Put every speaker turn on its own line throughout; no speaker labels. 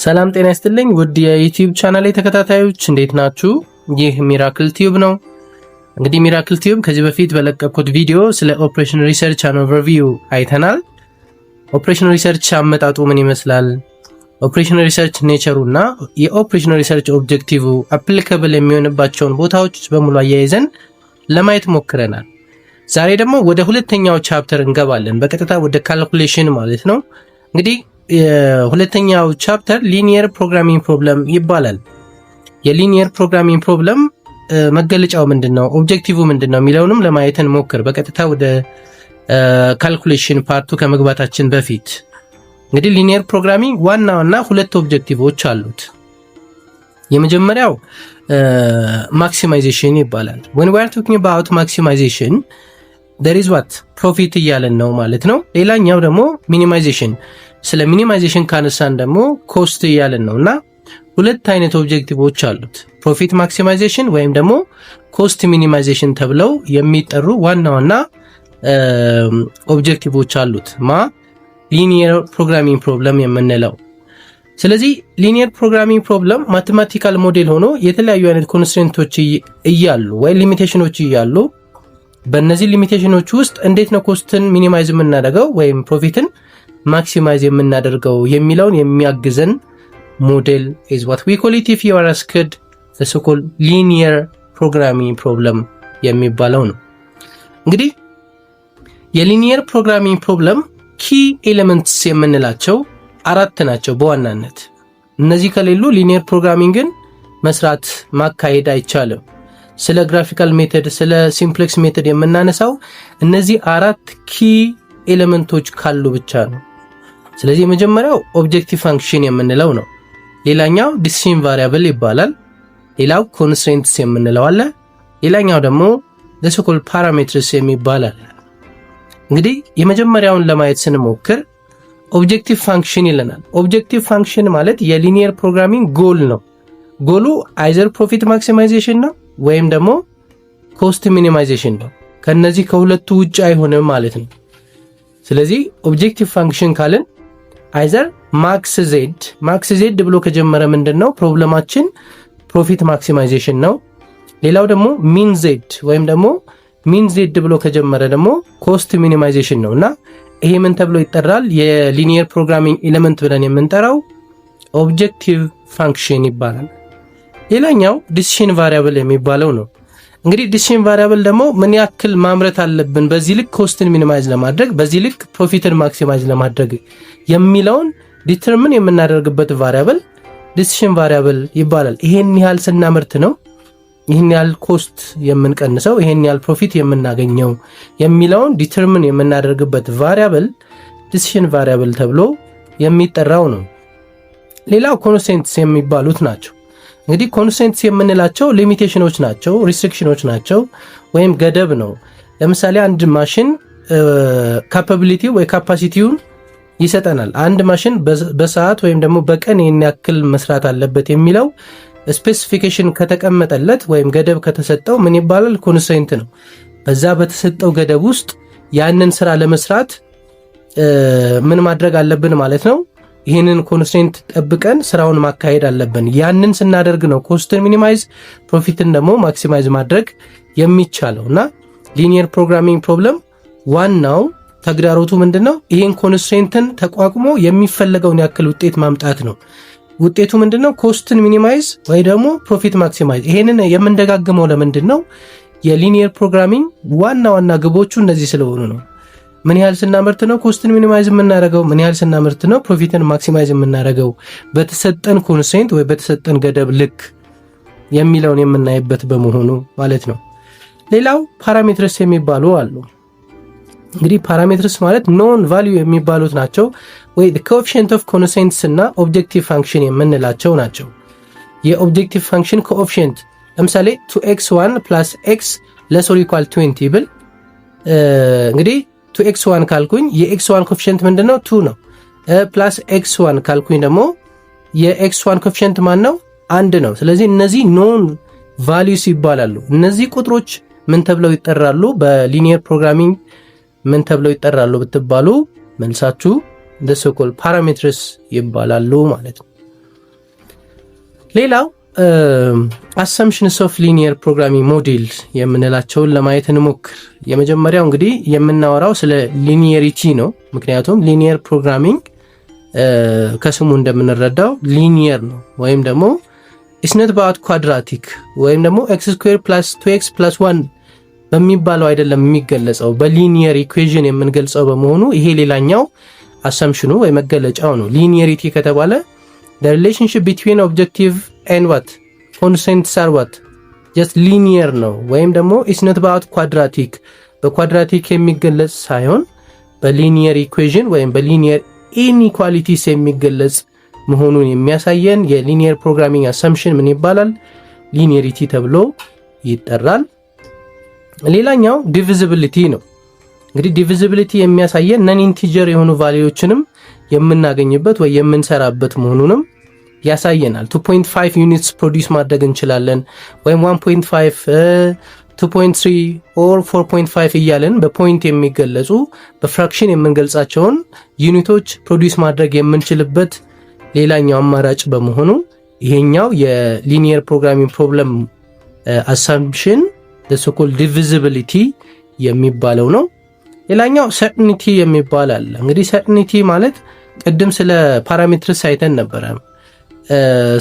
ሰላም ጤና ይስጥልኝ ውድ የ YouTube ቻናሌ ተከታታዮች፣ እንዴት ናችሁ? ይህ Miracle Tube ነው። እንግዲህ Miracle Tube ከዚህ በፊት በለቀኩት ቪዲዮ ስለ operation research an overview አይተናል። Operation research አመጣጡ ምን ይመስላል፣ operation research nature ኡ እና የ operation research objective applicable የሚሆንባቸውን ቦታዎች በሙሉ አያይዘን ለማየት ሞክረናል። ዛሬ ደግሞ ወደ ሁለተኛው chapter እንገባለን፣ በቀጥታ ወደ calculation ማለት ነው። እንግዲህ የሁለተኛው chapter linear programming problem ይባላል። የ linear programming problem መገለጫው ምንድን ነው፣ objective ምንድን ነው የሚለውንም ለማየት እንሞክር። በቀጥታ ወደ calculation part ኡ ከመግባታችን በፊት እንግዲህ linear programming ዋና ዋና ሁለት objective ኦች አሉት። የመጀመሪያው maximization ይባላል። When we are talking about maximization, there is what? Profit እያለን ነው ማለት ነው። ሌላኛው ደግሞ minimization። ስለ minimization ካነሳን ደግሞ cost እያለን ነው እና ሁለት አይነት objective ኦች አሉት። Profit maximization ወይም ደግሞ cost minimization ተብለው የሚጠሩ ዋና ዋና objective ኦች አሉት ማ linear programming problem የምንለው። ስለዚህ linear programming problem mathematical model ሆኖ የተለያዩ አይነት constraint ኦች እያሉ ወይ limitation ኦች እያሉ በእነዚህ limitation ኦች ውስጥ እንዴት ነው cost ን minimize የምናደርገው ወይም profit ን maximize የምናደርገው የሚለውን የሚያግዘን model is what we call it, if you are asked, the so called linear programming problem የሚባለው ነው። እንግዲህ የ linear programming problem key elements የምንላቸው አራት ናቸው በዋናነት። እነዚህ ከሌሉ linear programming ን መስራት ማካሄድ አይቻልም። ስለ graphical method፣ ስለ simplex method የምናነሳው እነዚህ አራት key element ኦች ካሉ ብቻ ነው። ስለዚህ የመጀመሪያው objective function የምንለው ነው። ሌላኛው decision variable ይባላል። ሌላው constraints የምንለው አለ። ሌላኛው ደግሞ the so called parameters የሚባል አለ። እንግዲህ የመጀመሪያውን ለማየት ስንሞክር objective function ይለናል። Objective function ማለት የ linear programming goal ነው። Goal ኡ either profit maximization ነው ወይም ደግሞ cost minimization ነው። ከነዚህ ከሁለቱ ውጭ አይሆንም ማለት ነው። ስለዚህ objective function ካልን either max z፣ max z ብሎ ከጀመረ ምንድን ነው problem ኣችን? Profit maximization ነው። ሌላው ደግሞ min z ወይም ደግሞ min z ብሎ ከጀመረ ደግሞ cost minimization ነው እና ይሄ ምን ተብሎ ይጠራል? የ linear programming element ብለን የምንጠራው objective function ይባላል። ሌላኛው decision variable የሚባለው ነው። እንግዲህ decision variable ደግሞ ምን ያክል ማምረት አለብን፣ በዚህ ልክ cost ን minimize ለማድረግ፣ በዚህ ልክ profit ን maximize ለማድረግ የሚለውን determine የምናደርግበት variable decision variable ይባላል። ይሄን ያህል ስናመርት ነው ይህን ያህል cost የምንቀንሰው፣ ይሄን ያህል profit የምናገኘው የሚለውን determine የምናደርግበት variable decision variable ተብሎ የሚጠራው ነው። ሌላው constraints የሚባሉት ናቸው። እንግዲህ constraints የምንላቸው limitation ኦች ናቸው፣ restriction ኦች ናቸው ወይም ገደብ ነው። ለምሳሌ አንድ ማሽን capability ወይ capacity ውን ይሰጠናል። አንድ ማሽን በሰዓት ወይም ደግሞ በቀን ይህን ያክል መስራት አለበት የሚለው specification ከተቀመጠለት ወይም ገደብ ከተሰጠው ምን ይባላል? Constraint ነው። በዛ በተሰጠው ገደብ ውስጥ ያንን ስራ ለመስራት ምን ማድረግ አለብን ማለት ነው? ይህንን constraint ጠብቀን ስራውን ማካሄድ አለብን። ያንን ስናደርግ ነው cost ን minimize profit ን ደግሞ maximize ማድረግ የሚቻለው። እና linear programming problem ዋናው ተግዳሮቱ ምንድን ነው? ይህን constraint ን ተቋቁሞ የሚፈለገውን ያክል ውጤት ማምጣት ነው። ውጤቱ ምንድን ነው? Cost ን minimize ወይ ደግሞ profit maximize። ይሄንን የምንደጋግመው ለምንድን ነው? የ linear programming ዋና ዋና ግቦቹ እነዚህ ስለሆኑ ነው። ምን ያህል ስናመርት ነው cost ን minimize የምናደርገው? ምን ያህል ስናመርት ነው profit ን maximize የምናደርገው? በተሰጠን constraint ወይ በተሰጠን ገደብ ልክ የሚለውን የምናይበት በመሆኑ ማለት ነው። ሌላው parameters የሚባሉ አሉ። እንግዲህ parameters ማለት known value የሚባሉት ናቸው ወይ coefficient of constraints እና objective function የምንላቸው ናቸው። የ objective function coefficient ለምሳሌ two x one plus x less or equal 20 ብል እንግዲህ two x one ካልኩኝ የ x one coefficient ምንድን ነው? Two ነው። Plus x one ካልኩኝ ደግሞ የ x one coefficient ማን ነው? አንድ ነው። ስለዚህ እነዚህ known values ይባላሉ። እነዚህ ቁጥሮች ምን ተብለው ይጠራሉ? በ linear programming ምን ተብለው ይጠራሉ ብትባሉ መልሳችሁ the so called parameters ይባላሉ ማለት ነው። ሌላው assumptions of linear programming model የምንላቸውን ለማየት እንሞክር። የመጀመሪያው እንግዲህ የምናወራው ስለ linearity ነው። ምክንያቱም linear programming ከስሙ እንደምንረዳው linear ነው ወይም ደግሞ it's not about quadratic ወይም ደግሞ x square plus two x plus one በሚባለው አይደለም የሚገለጸው፣ በ linear equation የምንገልጸው በመሆኑ ይሄ ሌላኛው assumption ኑ ወይ መገለጫው ነው። Linearity ከተባለ relationship between objective and what constraints are what just linear ነው ወይም ደግሞ it's not about quadratic፣ በ quadratic የሚገለጽ ሳይሆን በ linear equation ወይም በ linear inequalities የሚገለጽ መሆኑን የሚያሳየን የ linear programming assumption ምን ይባላል? Linearity ተብሎ ይጠራል። ሌላኛው divisibility ነው። እንግዲህ divisibility የሚያሳየን non integer የሆኑ value ዎችንም የምናገኝበት ወይ የምንሰራበት መሆኑንም ያሳየናል። 2.5 units produce ማድረግ እንችላለን ወይም 1.5፣ 2.3 or 4.5 እያለን በ point የሚገለጹ፣ በ fraction የምንገልጻቸውን unit ኦች produce ማድረግ የምንችልበት ሌላኛው አማራጭ በመሆኑ ይሄኛው የ linear programming problem assumption so called divisibility የሚባለው ነው። ሌላኛው certainty የሚባል አለ። እንግዲህ certainty ማለት ቅድም ስለ parameters አይተን ነበረ።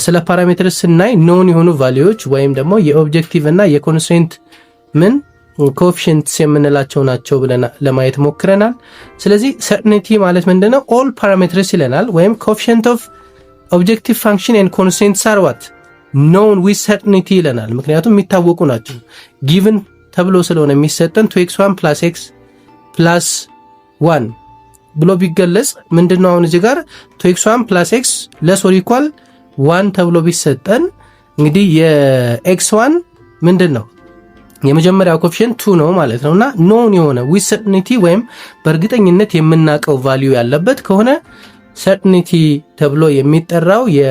ስለ parameters ስናይ known የሆኑ value ዎች ወይም ደግሞ የ objective እና የ constraint ምን coefficients የምንላቸው ናቸው ብለን ለማየት ሞክረናል። ስለዚህ certainty ማለት ምንድነው? All parameters ይለናል ወይም coefficient of objective function and constraints are what known with certainty ይለናል። ምክንያቱም የሚታወቁ ናቸው። Given ተብሎ ስለሆነ የሚሰጠን two x one plus x plus one ብሎ ቢገለጽ ምንድነው? አሁን እዚህ ጋር two x one plus x less or equal one ተብሎ ቢሰጠን እንግዲህ የ x one ምንድን ነው? የመጀመሪያው coefficient two ነው ማለት ነው። እና known የሆነ with certainty ወይም በእርግጠኝነት የምናውቀው value ያለበት ከሆነ certainty ተብሎ የሚጠራው የ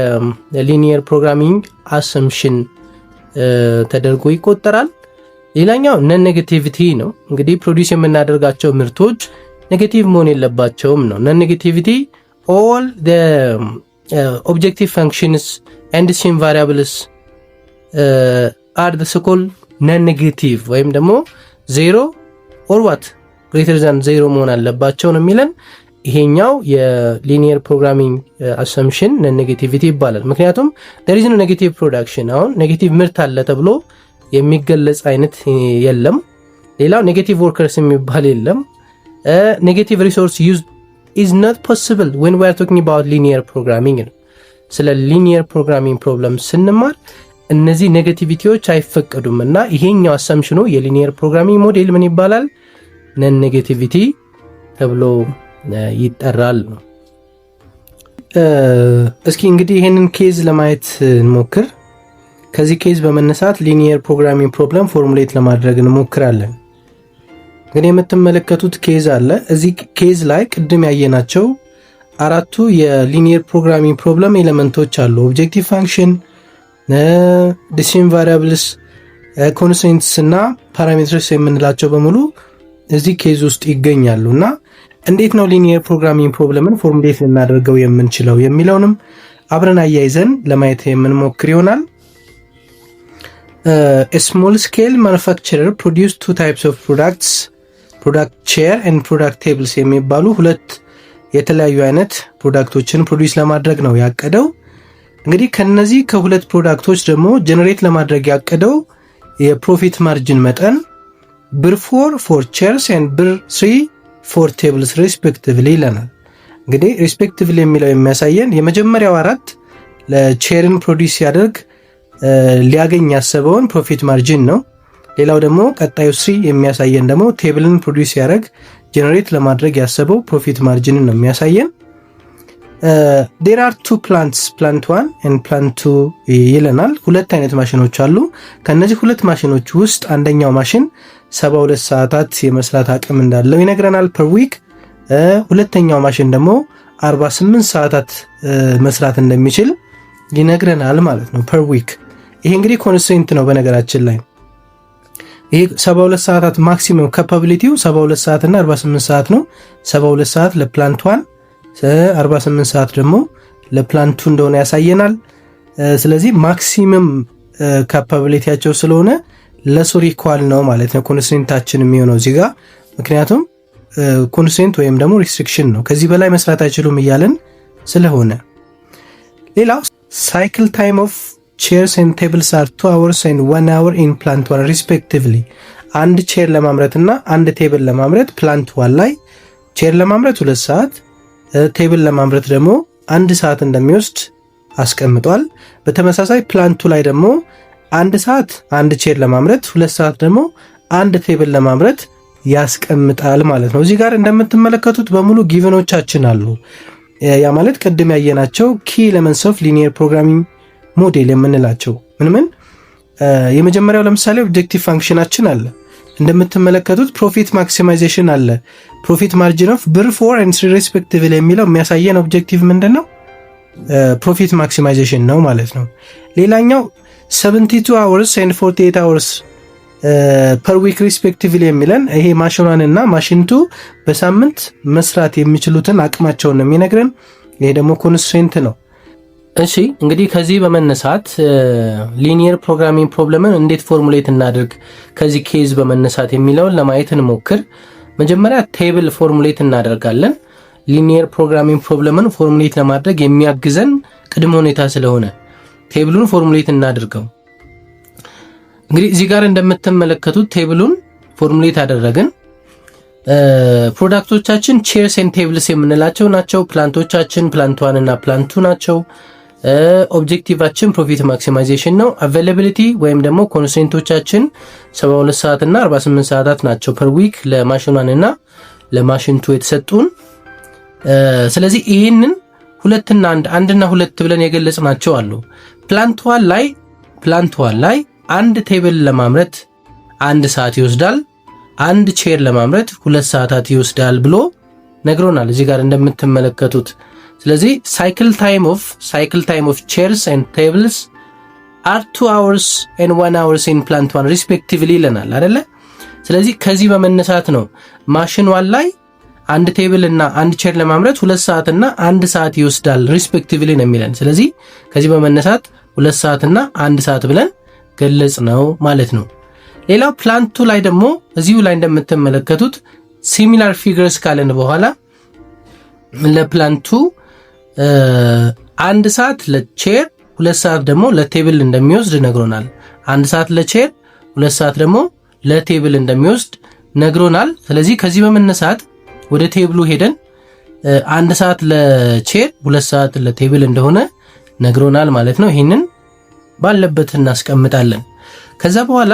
linear programming assumption ተደርጎ ይቆጠራል። ሌላኛው non negativity ነው። እንግዲህ produce የምናደርጋቸው ምርቶች negative መሆን የለባቸውም ነው። Non negativity, all objective functions and decision variables are so called non negative ወይም ደግሞ zero or what greater than zero መሆን አለባቸው ነው የሚለን። ይሄኛው የ linear programming assumption non negativity ይባላል። ምክንያቱም there is no negative production፣ አሁን negative ምርት አለ ተብሎ የሚገለጽ አይነት የለም። ሌላው negative workers የሚባል የለም። Negative resource use is not possible when we are talking about linear programming ነው። ስለ linear programming problem ስንማር እነዚህ negativity ዎች አይፈቀዱም እና ይሄኛው assumption ኑ የ linear programming model ምን ይባላል? Non negativity ተብሎ ይጠራል ነው። እስኪ እንግዲህ ይሄንን case ለማየት እንሞክር። ከዚህ case በመነሳት linear programming problem formulate ለማድረግ እንሞክራለን። እንግዲህ የምትመለከቱት case አለ። እዚህ case ላይ ቅድም ያየናቸው አራቱ የ linear programming problem element ኦች አሉ። Objective function፣ decision variables፣ constraints እና parameters የምንላቸው በሙሉ እዚህ case ውስጥ ይገኛሉ። እና እንዴት ነው linear programming problem ን formulate ልናደርገው የምንችለው የሚለውንም አብረን አያይዘን ለማየት የምንሞክር ይሆናል። Small scale manufacturer produce two types of products, product chair and product tables የሚባሉ ሁለት የተለያዩ አይነት product ኦችን produce ለማድረግ ነው ያቀደው። እንግዲህ ከነዚህ ከሁለት product ኦች ደግሞ generate ለማድረግ ያቀደው የ profit margin መጠን ብር 4 for chairs and ብር 3 for tables respectively ይለናል። እንግዲህ respectively የሚለው የሚያሳየን የመጀመሪያው አራት ለ chair ን produce ሲያደርግ ሊያገኝ ያሰበውን profit margin ነው። ሌላው ደግሞ ቀጣዩ three የሚያሳየን ደግሞ table ን produce ሲያደርግ generate ለማድረግ ያሰበው profit margin ን ነው የሚያሳየን። There are two plants, plant one and plant two ይለናል። ሁለት አይነት ማሽኖች አሉ። ከእነዚህ ሁለት ማሽኖች ውስጥ አንደኛው ማሽን 72 ሰዓታት የመስራት አቅም እንዳለው ይነግረናል per week። ሁለተኛው ማሽን ደግሞ 48 ሰዓታት መስራት እንደሚችል ይነግረናል ማለት ነው per week። ይሄ እንግዲህ constraint ነው በነገራችን ላይ። ይሄ 72 ሰዓታት maximum capability ው 72 ሰዓት እና 48 ሰዓት ነው። 72 ሰዓት ለ plant one፣ 48 ሰዓት ደግሞ ለ plant two እንደሆነ ያሳየናል። ስለዚህ maximum capability ያቸው ስለሆነ less or equal ነው ማለት ነው constraint ኣችን የሚሆነው እዚህ ጋር፣ ምክንያቱም constraint ወይም ደግሞ restriction ነው፣ ከዚህ በላይ መስራት አይችሉም እያለን ስለሆነ። ሌላው cycle time of chairs and tables are 2 hours and 1 hour in plant one respectively። አንድ chair ለማምረት እና አንድ table ለማምረት plant one ላይ chair ለማምረት 2 ሰዓት፣ table ለማምረት ደግሞ 1 ሰዓት እንደሚወስድ አስቀምጧል። በተመሳሳይ plant two ላይ ደግሞ 1 ሰዓት አንድ chair ለማምረት፣ 2 ሰዓት ደግሞ አንድ table ለማምረት ያስቀምጣል ማለት ነው። እዚህ ጋር እንደምትመለከቱት በሙሉ given ኦቻችን አሉ። ያ ማለት ቅድም ያየናቸው key elements of linear programming model የምንላቸው ምን ምን? የመጀመሪያው ለምሳሌ objective function ኣችን አለ። እንደምትመለከቱት profit maximization አለ። Profit margin of ብር 4 and 3 respectively የሚለው የሚያሳየን objective ምንድን ነው? Profit maximization ነው ማለት ነው። ሌላኛው 72 hours and 48 hours per week respectively የሚለን ይሄ machine one እና machine two በሳምንት መስራት የሚችሉትን አቅማቸውን ነው የሚነግረን። ይሄ ደግሞ constraint ነው። እሺ፣ እንግዲህ ከዚህ በመነሳት linear programming problem ን እንዴት formulate እናድርግ ከዚህ case በመነሳት የሚለውን ለማየት እንሞክር። መጀመሪያ table formulate እናደርጋለን። Linear programming problem ን formulate ለማድረግ የሚያግዘን ቅድመ ሁኔታ ስለሆነ table ኡን formulate እናድርገው። እንግዲህ እዚህ ጋር እንደምትመለከቱት table ኡን formulate አደረግን። Product ኦቻችን chairs and tables የምንላቸው ናቸው። Plant ኦቻችን plant one እና plant two ናቸው። Objective ኣችን profit maximization ነው። Availability ወይም ደግሞ constraint ኦቻችን 72 ሰዓት እና 48 ሰዓታት ናቸው per week ለ machine one እና ለ machine two የተሰጡን። ስለዚህ ይህንን ሁለትና አንድ፣ አንድና ሁለት ብለን የገለጽናቸው አሉ። Plant one ላይ አንድ table ለማምረት 1 ሰዓት ይወስዳል፣ አንድ chair ለማምረት 2 ሰዓታት ይወስዳል ብሎ ነግሮናል እዚህ ጋር እንደምትመለከቱት። ስለዚህ cycle time of chairs and tables are 2 hours and 1 hours in plant one respectively ይለናል አይደለ? ስለዚህ ከዚህ በመነሳት ነው machine one ላይ አንድ table እና አንድ chair ለማምረት 2 ሰዓት እና 1 ሰዓት ይወስዳል respectively ነው የሚለን። ስለዚህ ከዚህ በመነሳት 2 ሰዓት እና 1 ሰዓት ብለን ገለጽነው ማለት ነው። ሌላው plant two ላይ ደግሞ እዚሁ ላይ እንደምትመለከቱት similar figures ካለን በኋላ ለ plant two 1 ሰዓት ለ chair፣ 2 ሰዓት ደግሞ ለ table እንደሚወስድ ነግሮናል። 1 ሰዓት ለ chair፣ 2 ሰዓት ደግሞ ለ table እንደሚወስድ ነግሮናል። ስለዚህ ከዚህ በመነሳት ወደ table ኡ ሄደን 1 ሰዓት ለ chair፣ 2 ሰዓት ለ table እንደሆነ ነግሮናል ማለት ነው። ይህንን ባለበት እናስቀምጣለን። ከዛ በኋላ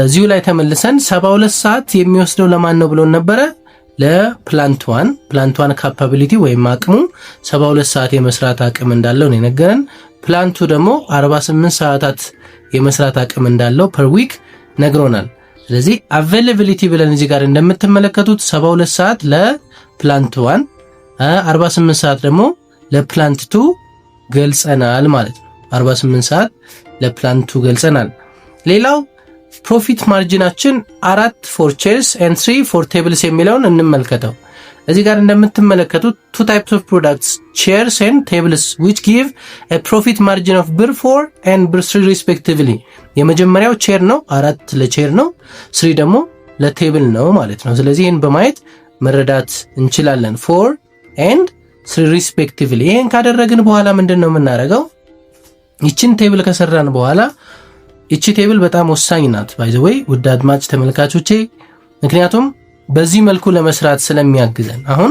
እዚሁ ላይ ተመልሰን 72 ሰዓት የሚወስደው ለማን ነው ብሎን ነበረ? ለ plant one። Plant one capability ወይም አቅሙ 72 ሰዓት የመስራት አቅም እንዳለው ነው የነገረን። Plant two ደግሞ 48 ሰዓታት የመስራት አቅም እንዳለው per week ነግሮናል። ስለዚህ availability ብለን እዚህ ጋር እንደምትመለከቱት 72 ሰዓት ለ plant one፣ 48 ሰዓት ደግሞ ለ plant two ገልጸናል ማለት ነው። 48 ሰዓት ለ plant two ገልጸናል። ሌላው profit margin ኣችን 4 for chairs and 3 for tables የሚለውን እንመልከተው። እዚህ ጋር እንደምትመለከቱት two types of products, chairs and tables, which give profit margin of ብር 4 and ብር 3 respectively። የመጀመሪያው chair ነው፣ 4 ለ chair ነው፣ 3 ደግሞ ለ table ነው ማለት ነው። ስለዚህ ይህን በማየት መረዳት እንችላለን። 4 and 3 respectively። ይህን ካደረግን በኋላ ምንድን ነው የምናደርገው? ይችን table ከሰራን በኋላ፣ ይቺ table በጣም ወሳኝ ናት by the way ውድ አድማጭ ተመልካቾቼ፣ ምክንያቱም በዚህ መልኩ ለመስራት ስለሚያግዘን። አሁን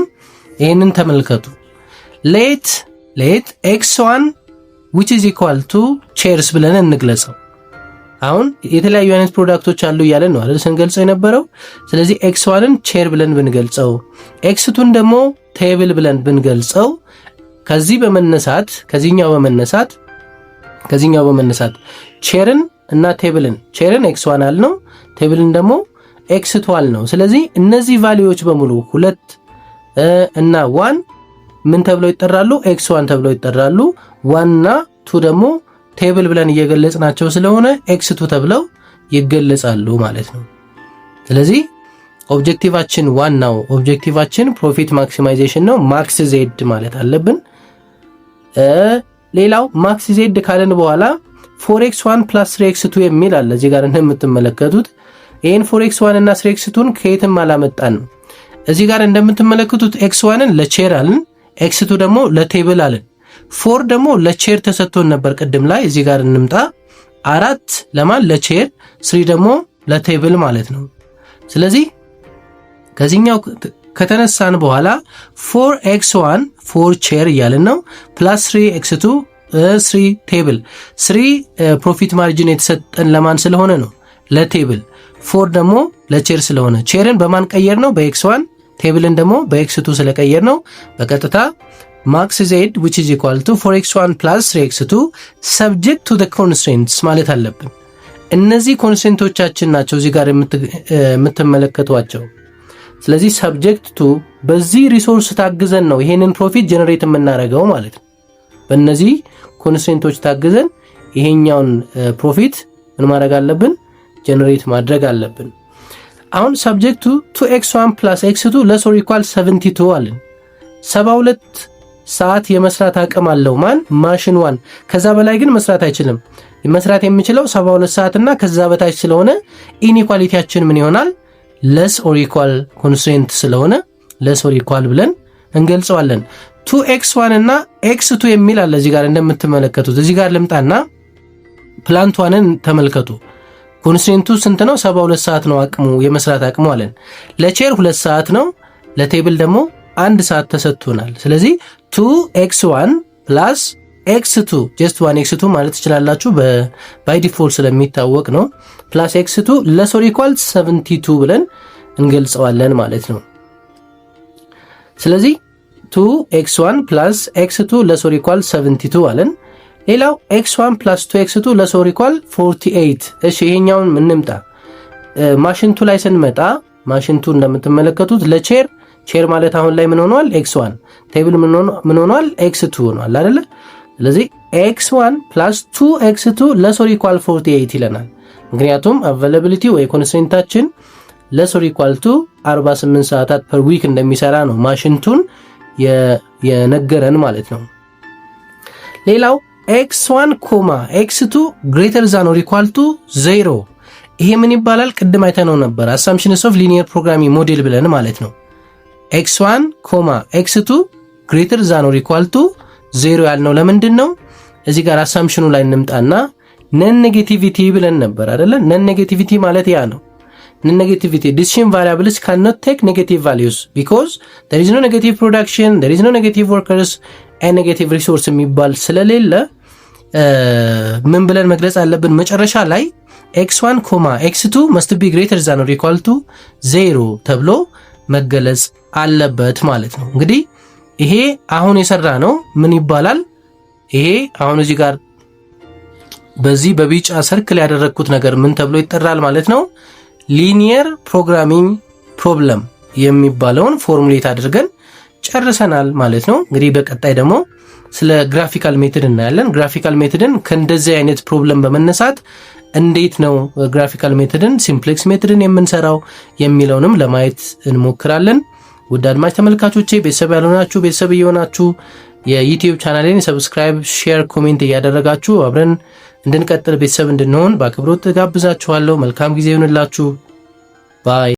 ይህንን ተመልከቱ። Let X one which is equal to chairs ብለን እንግለጸው። አሁን የተለያዩ አይነት product ኦች አሉ እያለን ነው አይደል ስንገልጸው የነበረው። ስለዚህ X one ን chair ብለን ብንገልጸው፣ X two ን ደግሞ table ብለን ብንገልጸው ከዚህ በመነሳት ከዚህኛው በመነሳት chair ን እና table ን፣ chair ን X one አልነው፣ table ን ደግሞ X two አልነው። ስለዚህ እነዚህ value ዎች በሙሉ ሁለት እና one ምን ተብለው ይጠራሉ? X one ተብለው ይጠራሉ። One እና two ደግሞ table ብለን እየገለጽናቸው ስለሆነ X two ተብለው ይገለጻሉ ማለት ነው። ስለዚህ objective ኣችን፣ ዋናው objective ኣችን profit maximization ነው። Max Z ማለት አለብን። ሌላው max Z ካልን በኋላ four X one plus three X two የሚል አለ እዚህ ጋር እንደምትመለከቱት። ይህን four X one እና three X two ን ከየትም አላመጣንም። እዚህ ጋር እንደምትመለከቱት X one ን ለ chair አልን፣ X two ደግሞ ለ table አልን። Four ደግሞ ለ chair ተሰጥቶን ነበር ቅድም ላይ። እዚህ ጋር እንምጣ። አራት ለማን? ለ chair፣ three ደግሞ ለ table ማለት ነው። ስለዚህ ከዚህኛው ከተነሳን በኋላ four X one four chair እያልን ነው፣ plus three X two three table። Three profit margin የተሰጠን ለማን ስለሆነ ነው? ለ table። Four ደግሞ ለ chair ስለሆነ chair ን በማን ቀየርነው? በ X one፣ table ን ደግሞ በ X two ስለቀየርነው በቀጥታ max Z which is equal to four X one plus three X two subject to constraints ማለት አለብን። እነዚህ constraint ኦቻችን ናቸው እዚህ ጋር የምትመለከቷቸው። ስለዚህ subject to በዚህ resource ታግዘን ነው ይሄንን profit generate የምናደርገው ማለት ነው። በእነዚህ constraint ኦች ታግዘን ይሄኛውን profit ምን ማድረግ አለብን? Generate ማድረግ አለብን። አሁን subject to two X one plus X two less or equal 72 አለን። 72 ሰዓት የመስራት አቅም አለው ማን? Machine one። ከዛ በላይ ግን መስራት አይችልም። መስራት የሚችለው 72 ሰዓት እና ከዛ በታች ስለሆነ inequality ያችን ምን ይሆናል? Less or equal constraint ስለሆነ less or equal ብለን እንገልጸዋለን። Two X one እና X two የሚል አለ እዚህ ጋር እንደምትመለከቱት። እዚህ ጋር ልምጣና plant one ን ተመልከቱ። Constraint ኡ ስንት ነው? 72 ሰዓት ነው አቅሙ፣ የመስራት አቅሙ አለን። ለ chair 2 ሰዓት ነው፣ ለ table ደግሞ 1 ሰዓት ተሰጥቶናል። ስለዚህ two X one plus X two፣ just one X two ማለት ትችላላችሁ፣ by default ስለሚታወቅ ነው። Plus X two less or equal 72 ብለን እንገልጸዋለን ማለት ነው። ስለዚህ two X one plus X two less or equal 72 አለን። ሌላው X one plus two X two less or equal 48። እሺ፣ ይሄኛውን እንምጣ። Machine two ላይ ስንመጣ machine two እንደምትመለከቱት ለ chair፣ chair ማለት አሁን ላይ ምን ሆኗል? X one። Table ምን ሆኗል? X two ሆኗል አይደለ? ስለዚህ X one plus two X two less or equal 48 ይለናል። ምክንያቱም availability ወይ constraint ኣችን less or equal to 48 ሰዓታት per week እንደሚሰራ ነው machine two ን የነገረን ማለት ነው። ሌላው X one comma X two greater than or equal to 0። ይሄ ምን ይባላል? ቅድም አይተነው ነበር። Assumptions of linear programming model ብለን ማለት ነው። X one comma X two greater than or equal to 0 ያልነው ለምንድን ነው? እዚህ ጋር assumption ኑ ላይ እንምጣና non negativity ብለን ነበር አይደለ? Non negativity ማለት ያ ነው። ነን ኔጌቲቪቲ ዲሲሽን ቫሪያብልስ ካንኖት ቴክ ኔጌቲቭ ቫሊዩስ ቢኮዝ there is no negative production፣ there is no negative workers and negative resource የሚባል ስለሌለ ምን ብለን መግለጽ አለብን? መጨረሻ ላይ X one comma X two must be greater than or equal to 0 ተብሎ መገለጽ አለበት ማለት ነው። እንግዲህ ይሄ አሁን የሰራነው ምን ይባላል? ይሄ አሁን እዚህ ጋር በዚህ በቢጫ circle ያደረግኩት ነገር ምን ተብሎ ይጠራል ማለት ነው? Linear programming problem የሚባለውን formulate አድርገን ጨርሰናል ማለት ነው። እንግዲህ በቀጣይ ደግሞ ስለ graphical method እናያለን። Graphical method ን ከእንደዚህ አይነት problem በመነሳት እንዴት ነው graphical method ን፣ simplex method ን የምንሰራው የሚለውንም ለማየት እንሞክራለን። ውድ አድማጭ ተመልካቾቼ፣ ቤተሰብ ያልሆናችሁ ቤተሰብ እየሆናችሁ የ YouTube channel ኤን subscribe፣ share፣ comment እያደረጋችሁ አብረን እንድንቀጥል ቤተሰብ እንድንሆን በአክብሮት ጋብዛችኋለሁ። መልካም ጊዜ ይሁንላችሁ። Bye.